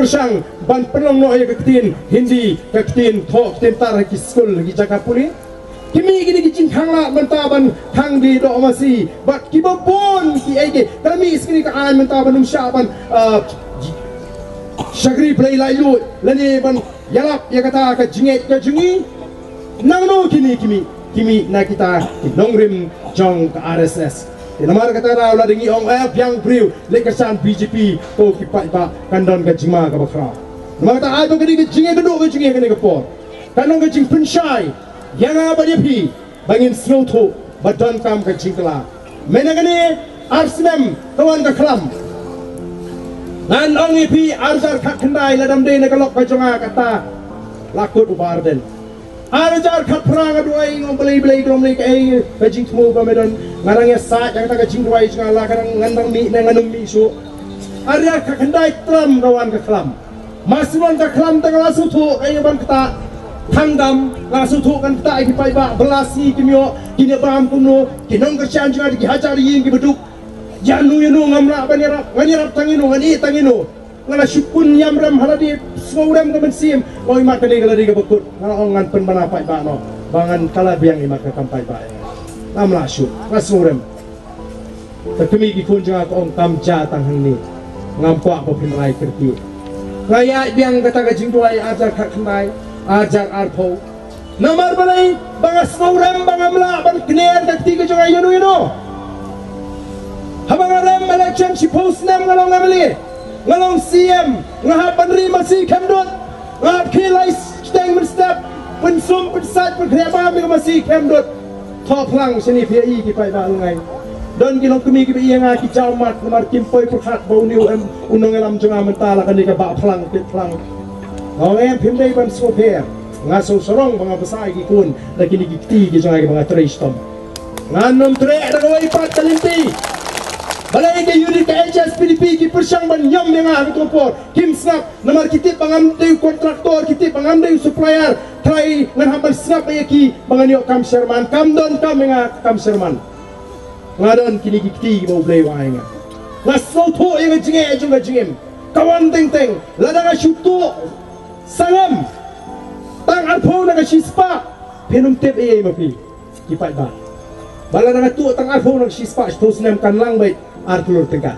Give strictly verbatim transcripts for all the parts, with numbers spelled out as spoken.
pyrshang ban pynlong noh ïa ka ktien Hindi, ka ktien thoh, ktien tar ha ki skul, ha ki jaka pule. Ki mih kine ki jingkhang lad mynta ban khang die doh masi bad kiba bun kiei kiei. Ka la mih sa kane ka aiñ mynta ban ym shah ban, ah, shakri Blei laitluid lane ban ïalap ïa kata ka jingngeit ka jong ngi. Nangno kine ki mih? Ki mih na kita ki nongrim jong ka R S S. Te namar kata daw lada ngi ong, eh, biang briew leit kyrshan B J P, ko ki paidbah, kan don ka jingma kaba khraw. Namar kata ai to kane ka jingïakynduh ka jong ngi ha kane ka por, kan long ka jingpynshai ïa nga bad ïa phi ba ngin sngewthuh ba donkam ka jingkylla. Mynta kane ar snem ka wan ka khlam. Ngan ong ïa phi, ar hajar khatkhyndai, lada ym dei na ka lok ka jong nga kata la kut u Bah Ardent. Ar hajar khatphra nga duwai, nga ong Blei, Blei, khlem lei kaei ka jingthmu ba me don. Nga dang ïasaid ïa kata ka jingduwai jong nga, la ka dang, ngan dang mih ne ngan ym mih shuh. Ar hajar khatkhyndai tram ka wan ka khlam. Mar shu wan ka khlam te nga la sngewthuh kaei ban ktah. Thang dam, nga la sngewthuh kan ktah ïa ki paidbah, ba la sngi kim ïoh, kin ïa bam kumno, ki nongkyrshan jong nga ki hajar ïing kiba duk. Ïano ïano ngam lah ban ïarap, ngan ïarap tang ïano, ngan ïeh tang ïano. Nga la shu pynïam rem ha lade, sngewrem ka mynsiem. Oi, mat kane ka lade kaba kut. Nga la ong ngan pynbna paidbah noh ba ngan kylla biang ïa mat ka kam paidbah. Ngam lah shuh, nga sngewrem. Te kmie ki khun jong nga, ka ong kam jia tang hangne. Ngam kwah ba phin rai kyrkieh. Nga ïaid biang kata ka jingduwai ar hajar khatkhyndai, ar hajar arphew. Namar balei? Ba nga sngewrem ba ngam lah ban kner ka kti ka jong nga ïano ïano. Haba nga rem election shiphew snem nga long M L A, nga long C M, nga hap ban ri masi khemdut, nga hap khie lai shiteng mynstep, pynsum pynsait pynkhriah bam ïa ka masi khemdut. Thoh phlang shane phi ïa i ki paidbah lyngngai. Don ki longkmie kiba ïa nga ki jaw mat namar kim poi pyrkhat ba une u em, u nongïalam jong nga mynta la kane ka bah phlang pit phlang. Nga ong em, phim dei ban sngewpher. Nga sngewsarong ba nga bsa ïa ki khun da kine ki kti ki jong nga kiba nga trei shitom. Ngan ym treh da kawei pat ka lynti. Balei ka U D P, H S P D P ki pyrshang ban ñiom ïa nga ha kato ka por? Kim sngap. Namar ki tip ba ngam dei u kontraktor, ki tip ba ngam dei u supplier. Trai ngan hap ban sngap ïa ki ba ngan ïoh kam chairman. Kam don kam ïa nga kam chairman. Nga don kine ki kti ba U Blei u ai ïa nga. Nga sngewthuh ïa ka jingeh jong ka jingim. Ka wan teng teng. Lada nga shu tuh sangem tang arphew na ka shispah, phin ym tip ei ei ma phi ki paidbah. Ba lada nga tuh tang arphew na ka shispah, shiphew snem kan lang beit ar klur tyngka.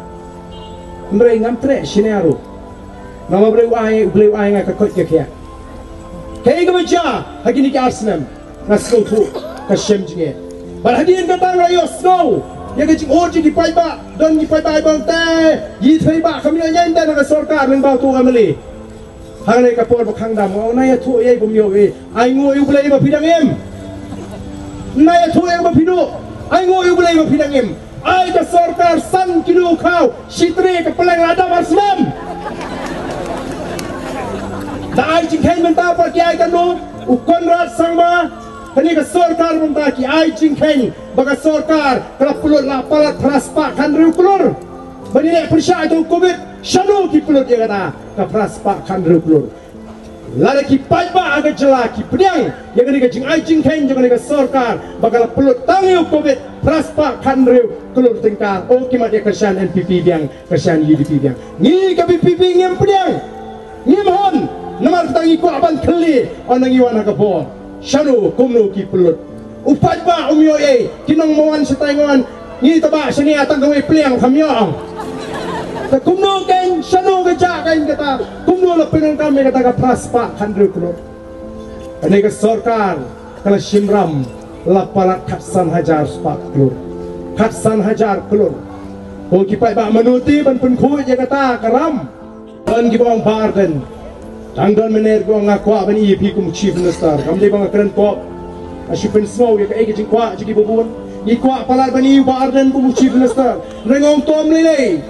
Hynrei ngam treh shane ruh. Namar U Blei u ai, U Blei u ai nga ka koit ka khiah. Kaei kaba jia ha kine ki ar snem? Nga sngewthuh ka shem jingeh. Bad hadien kata nga ïohsngew ïa ka jingud jong ki paidbah. Don ki paidbah ba ong te, ïa i thei bah, kam ïoh ïa ïa na ka sorkar lyngba uto u M L A. Hangne ka por ba khang dam, nga ong na ïathuh ïa i bym ïoh ei. Ai nguh ïa U Blei ba phi dang im. Na ïathuh ïa i ba phi duh. Ai nguh ïa U Blei ba phi dang im. Ai ka sorkar san kilo khaw, shi tre ka pylleng la dap ar snem. Da ai jingkheiñ mynta pat ki ai katno? U Conrad Sangma, kane ka sorkar mynta ki ai jingkheiñ ba ka sorkar ka la pynlut la palat phra spah khathynriew klur. Ba ngi leh pyrshah ïa u Covid, shano ki pynlut ïa kata ka phra spah khathynriew klur? Lada ki paidbah ha ka jylla ki pdiang ïa kane ka jingai jingkheiñ jong kane ka sorkar ba ka la pynlut tang ïa u Covid phra spah khathynriew klur tyngka, o ki mat ïa kyrshan N P P biang, kyrshan U D P biang. Ngi ka V P P ngim pdiang, ngim hun, namar kata ngi kwah ban kylli, ynda ngi wan ha ka bor. Shano kumno ki pynlut? U paidbah um ïoh ei, ki nongwan shatai ngan wan, ngi tang ba shane tang kawei pliang kam ïoh. Te kumno kein, shano ka jia kein kata, kumno la pyndonkam ïa kata ka phra spah khathynriew klur? Kane ka sorkar ka la shim ram la palat khatsan hajar spah klur. Khatsan hajar klur. Ko ki paidbah, mano te ban pynkhuid ïa kata ka ram? Don kiba ong Bah Ardent. Tang don mynner kiba ong nga kwah ban ïoh phi kum u Chief Minister. Kam dei ba nga kren pop. Nga shu pynsngew ïa kaei ka jingkwah jong kiba bun. Ngi kwah palat ban ïoh Bah Ardent kum u Chief Minister. Nga ong to ym lei lei.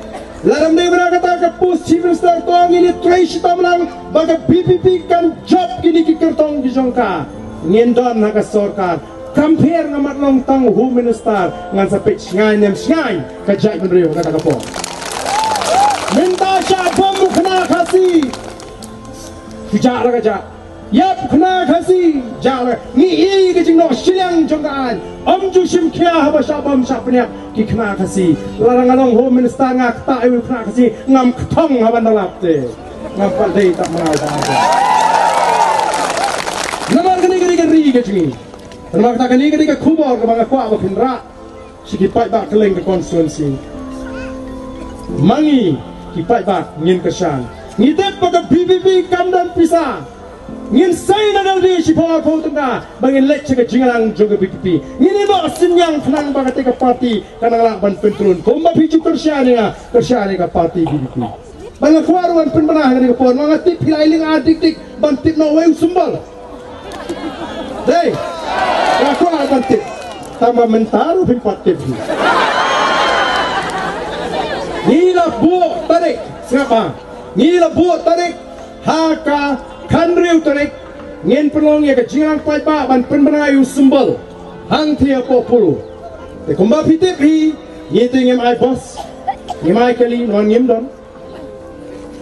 Lada ym dei ba na kata ka post Chief Minister, to ngin ïa trei shitom lang ba ka V P P kan jop kine ki kyrtong ki jong ka. Ngin don ha ka sorkar. Kam pher, nga mat long tang Home Minister, ngan sa peit shngaiñ ne ym shngaiñ ka jaitbynriew ha kata ka por. Mynta shah bom u khynnah Khasi. Ki jah la ka jah. Ïap u khynnah Khasi, jah la. Ngi ïohi ka jingnoh shiliang jong ka aiñ. Ym ju shim khia haba shah bom shah pynïap ki khynnah Khasi. Lada nga long Home Minister nga ktah ïa u khynnah Khasi, ngam kthong haba nga lap te. Ngam pat dei tang ma nga ba. Namar kane ka dei ka ri ka jong ngi. Namar kata kane ka dei ka khubor kaba nga kwah ba phin rah sha ki paidbah kylleng ka constituency. Ma ngi ki paidbah ngin kyrshan. Ngi tip ba ka V P P kam don pisa. Ngin sei na dang di shiphew arphew tyngka ba ngin leit sha ka jingïalang jong ka V P P. Ngin ïoh synñiang khnang ba kata ka party kan nang lah ban pyntrun. Kumba phi ju kyrshan ïa nga, kyrshan ïa ka party V P P. Ba nga kwah ruh ban pynbna ha kane ka por, nga tip phi la ïa lynga dik dik ban tip noh uwei u symbol. Dei. Nga kwah ban tip. Tang ba mynta ruh phim pat tip. Ngi la buh tarik, sngap ba. Ngi la buh tarik ha ka khathynriew tarik ngin pynlong ïa ka jingïalang paidbah ban pynbna ïa u symbol hangtei hapoh Polo. Te kumba phi tip hi, ngi te ngim ai bos, ngim ai kali, namar ngim don.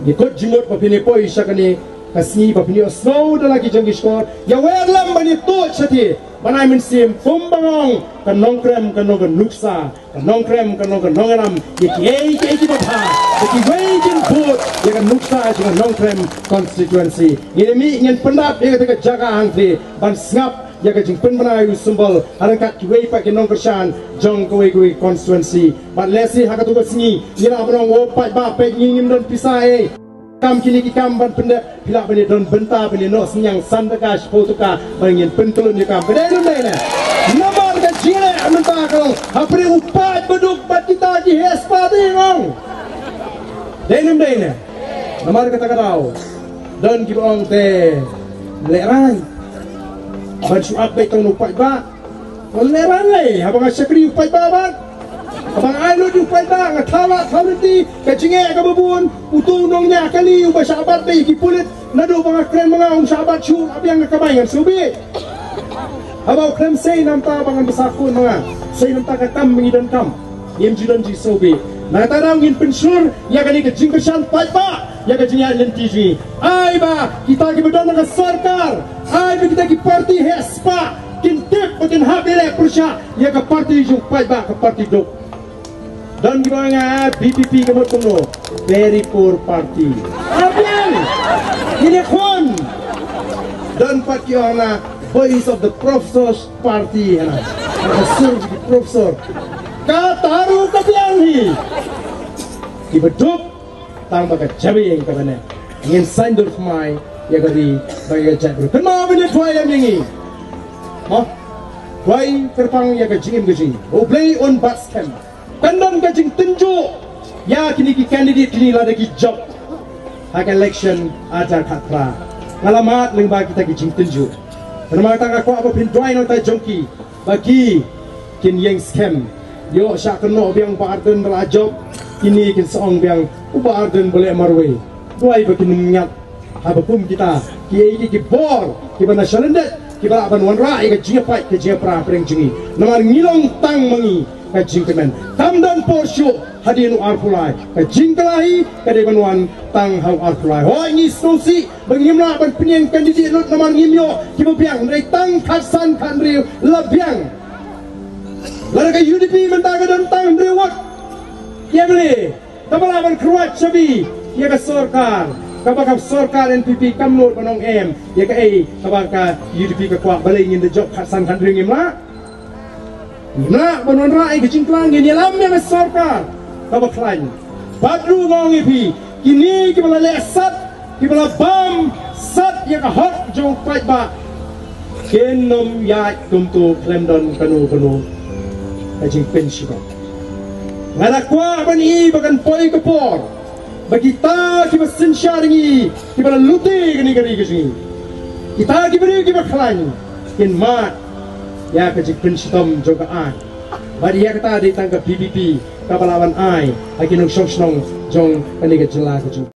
Ngi kut jingmut ba phin ïa poi sha kane ka sngi ba phin ïohsngew da la ki jong ki shkor. Ïa wer lem ban ïa tuid shathie ban ai mynsiem kumba nga ong, ka Nongkrem ka long ka nuksa, ka Nongkrem ka long ka nongïalam ïa kiei kiei kiba bha, ïa kiwei kin bud ïa ka nuksa jong ka Nongkrem constituency. Ngin ïa mih ngin pyndap ïa kata ka jaka hangtei ban sngap ïa ka jingpynbna ïa u symbol ha ryngkat kiwei pat ki nongkyrshan jong kawei kawei constituency. Bad lehse ha katu ka sngi ngi lah ban ong, o paidbah, peit ngi ngim don pisa ei. Kam kine ki kam ban pyndep, phi lah ban ïa don bynta ban ïa noh synñiang san tyngka shiphew tyngka ban ngin pyntrun ïa kam. Ka dei ne ym dei ne? Namar ka jingleh mynta ka long hapdeng u paid baduk bad kita ki heh spah te, nga ong. Dei ne ym dei ne? Namar kata ka daw don kiba ong te lehrain ban shu ap beit tang na u paidbah. Wan lehrain lei, haba nga shakri u paidbah bad haba nga ai lut u paidbah, nga thala thala ti ka jingeh kaba bun. Utu u nongñiah kali uba shah bat beit ki pulit, naduh ba nga kren ma nga um shah bat shuh, la biang ka kamai, ngan sngewbha. Haba u kren sei namta ba ngan bsa khun ma nga, sei namta ka kam ba ngi donkam. Ngim ju don jingsngewbha. Na kata daw ngin pynshlur ïa kane ka jingkyrshan paidbah ïa ka jingïaid lynti jong ngi. Ai ba kita kiba don ha ka sorkar, ai ba kita ki parti heh spah kin tip ba kin hap ïaleh pyrshah ïa ka parti jong u paidbah, ka parti duk. Don kiba ong, ah, V P P ka mut kumno? Very poor party. Ka biang. Ngin ïakhun. Don pat ki ong na Voice of the Professors Party, hana. Ka sur ki professor. Kata ruh ka biang hi. Kiba duk tang ba ka jabieng kaba ne. Ngin saiñdur thymmai ïa ka ri bad ïa ka jaitbynriew. Kynmaw ba ïa duwai ïa ngi. Mo. Duwai kyrpang ïa ka jingim ka jong ngi. U Blei un bat skhem. Kan don ka jingtynjuh ïa kine ki candidate kine lada ki jop ha ka election arhajar khatphra. Nga la mad lyngba kita ki jingtynjuh. Namar kata nga kwah ba phin duwai na ka bynta jong ki ba ki kin ïeng skhem. Ïoh shah kynnoh biang u Bah Ardent ba la jop, kine kin sa ong biang u Bah Ardent ba leh marwei. Duwai ba kin ym ngat. Haba kum kita kiei kiei ki bor kiba na shalyndet kiba lah ban wanrah ïa ka jingïapait ka jingïapra hapdeng jong ngi. Namar ngi long tang ma ngi ka jingkmen. Kam don por shuh hadien u arphew lai. Ka jingkylla hi ka dei ban wan tang ha u arphew lai. Hooid, ngi sngewsih ba ngim lah ban pynïeng candidate lut namar ngim ïoh kiba biang, hynrei tang khatsan khathynriew la biang. Lada ka U D P mynta ka don tang hynriew wot. Ïa balei? Kaba lah ban kyrwat shabi ïa ka sorkar, kaba ka sorkar N P P kam nud ban ong em ïa kaei kaba ka U D P ka kwah. Balei ngin da jop khatsan khathynriew, ngim lah? Ngim lah ban wanrah ïa ka jingkylla, ngin ïalam ïa ka sorkar kaba khlaiñ. Bad ruh nga ong ïa phi, kine kiba la leh sat, kiba la bam sat ïa ka hok jong u paidbah, kin ym ïaid kumto khlem don kano kano ka jingpynshitom. Nga da kwah ban ïohi ba kan poi ka por ba kita kiba synshar ïa ngi, kiba la lute ïa kane ka ri ka jong ngi, kita ki briew kiba khlaiñ, kin mad ïa ka jingpynshitom jong ka aiñ. Bad ïa kata dei tang ka V P P kaba lah ban ai ha ki nongshong shnong jong kane ka jylla ka jong ngi.